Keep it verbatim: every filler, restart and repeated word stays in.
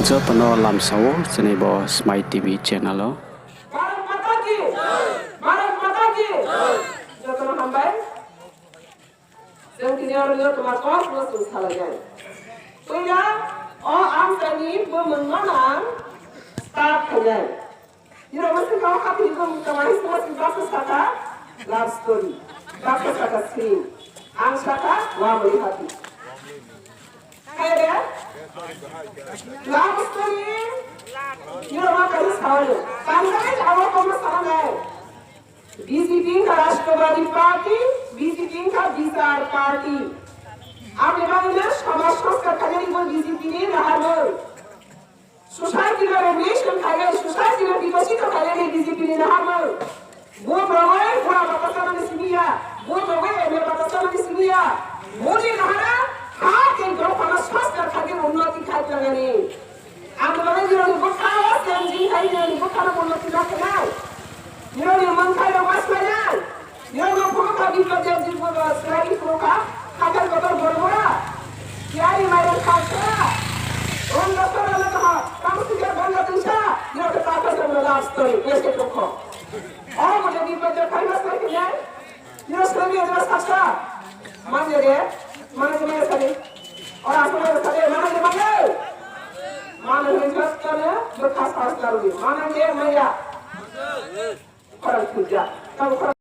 Joto no lamsa ou chini bo Smai T V channel o. Bharat Mata ki! Bharat Mata ki! Joto no hambai. Jang tini aro joto ma kosmo sung salai nai. Puila o amchai ni bo mungma nang start khainai. Nirok no sing kha o kha tini bo mungma nang sung sing baksa sakha love story. Baksa sakha screen. Ang sakha wa muli hati. Kaya de? Love story. Nirok ma kaya sa o. Tangkai awo komo sa nai. B J P wngkha Rashtrobadi Party, B J P wngkha bichar party. Aboni bagwi no somaj sanskar khainani bo B J P ni naharmung. Society no revolution khainai, society no bikosito khainani B J P ni naharmung. Bo rogwi bura bata chamani simi ya, bo rogwi M L A bata chamani simi ya. Boni nahara ha tei dophano sanskar khainai unnoti khai tongnani. Ang bo nai nirok ni bwkha o changing khai nirok ni bwkha no unnoti ma khe nai. Nirok ni mungthai rok ma swlai nai. Nirok no phuru kha Biplab Debjit bo swlai phuru kha. Hathar kotor bor bora. Tiyari mairung kha sora. Bondo sora no kaha. Tamo singkhe bondo tungsa. Nirok khe ta kha sa love story. Yes khe tongkho. Oro bo je Biplab Deb khai ma swlai khe nai. Nirok swlai ya jeba saksa. Manya de. Manya de manya sari. Ora swlai sari. Manya de manya. Mano hwnwi joto no bwkha sas narwdi. Mano de maya. Khorang thwija. Tamo khorang